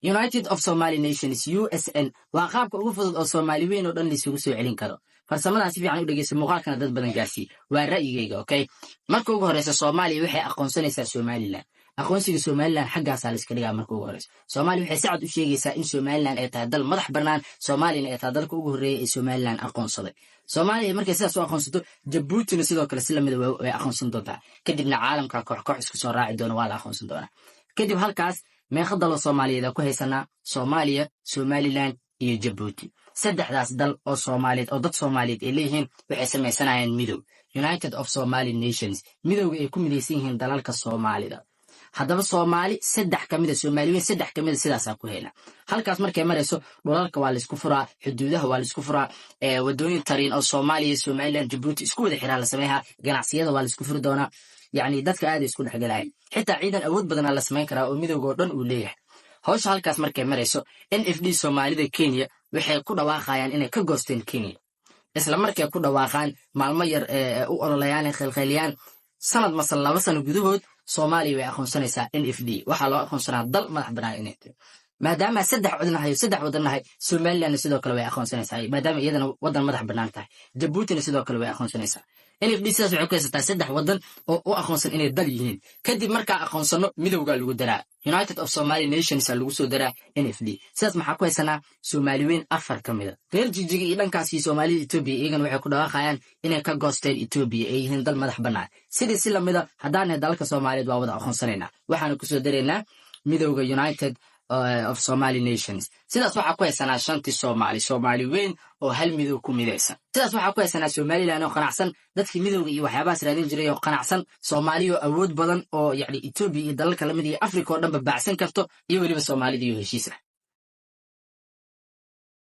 United of Somali Nations, USN, waa qaabka ugu fudud oo Soomaali weyn oo dhan laisugu soo celin karo. Farsamadan si fiican u dhegeysa, muuqaalkana dad badan gaarsii. Waa ra'yigayga, okay? Marka ugu horeysa, Soomaaliya waxay aqoonsanaysaa Somaliland. Aqoonsiga Somaliland xaggaasaa la iska dhigaa. Marka ugu horeysa, Soomaaliya waxay si cad u sheegaysaa in Somaliland ay tahay dal madax bannaan, Soomaaliyana ay tahay dalka ugu horreeya ee Somaliland aqoonsaday. Soomaaliya markay sidaas u aqoonsato, Jabuutina sidoo kale si lamida way aqoonsan doontaa. Kadibna caalamka koox koox isku soo raaci doona, waa la aqoonsan doonaa. Kadib halkaas meeqa daloo Soomaaliyeed ku haysanaa? Soomaaliya, Somaliland iyo Jabuuti. Saddexdaas dal oo Soomaaliyeed oo dad Soomaaliyeed ay leeyihiin waxay samaysanayaan midow, United of Somali Nations, midowga ay ku midaysan yihiin dalalka Soomaalida. Haddaba Soomaali saddex ka mida, Soomaaliweyn saddex ka mida, sidaasaa ku hayna. Halkaas markay marayso, dhulalka waa laisku furaa, xuduudaha waa laisku furaa, wadooyin tariin oo Soomaaliya, Somaliland, Jabuuti isku wada xiraa la sameeyaa, ganacsiyada waa laisku furi doonaa. Yacni dadka aad isku dhexgelayan, xitaa ciidan awood badanaa la samayn karaa oo midowga oo dhan uu leeyahay. Hawsha halkaas markay marayso, NFD, Soomaalida Kenya, waxay ku dhawaaqayaan inay ka goosteen Kenya. Isla markay ku dhawaaqaan, maalmo yar u ololayaan, khaylkhayliyaan, sanad mase 2 sano gudahood, Soomaaliya way aqoonsanaysaa NFD. Waxaa loo aqoonsanaa dal madax bannaan inay tahay, maadaama saddex codnahay, saddex wadan nahay. Somalilandna sidoo kale way aqoonsanaysaa, maadaama iyadana wadan madax bannaan tahay. Jabuutina sidoo kale way aqoonsanaysaa. NFD sidaas waxay ku haysataa saddex wadan oo u aqoonsan inay dal yihiin. Kadib markaa aqoonsano, midowgaa lagu daraa, United of Somali Nations lagu soo daraa NFD. Sidaas maxaa ku haysanaa? Soomaaliweyn afar ka mida. Reer Jijiga iyo dhankaasi Soomaalida Etoobiya iyagana waxay ku dhawaaqayaan inay ka goosteen Etoobiya, ay yihiin dal madax bannaan. Sidii si lamida, haddaan dalalka Soomaaliyeed waa wada aqoonsanaynaa, waxaana kusoo daraynaa midowga United of Somali Nations. Sidaas waxaa ku haysanaa shantii Soomaali, Soomaali weyn oo hal midow ku midaysan. Sidaas waxaa ku haysanaa Somaliland oo qanacsan, dadkii midowga iyo waxyaabahaas raadin jiray oo qanacsan, Soomaaliya oo awood badan oo yacni Etoobiya iyo dalalka lamid iyo Africa oo dhanba baacsan karto, iyo weliba Soomaalida iyo heshiis ah.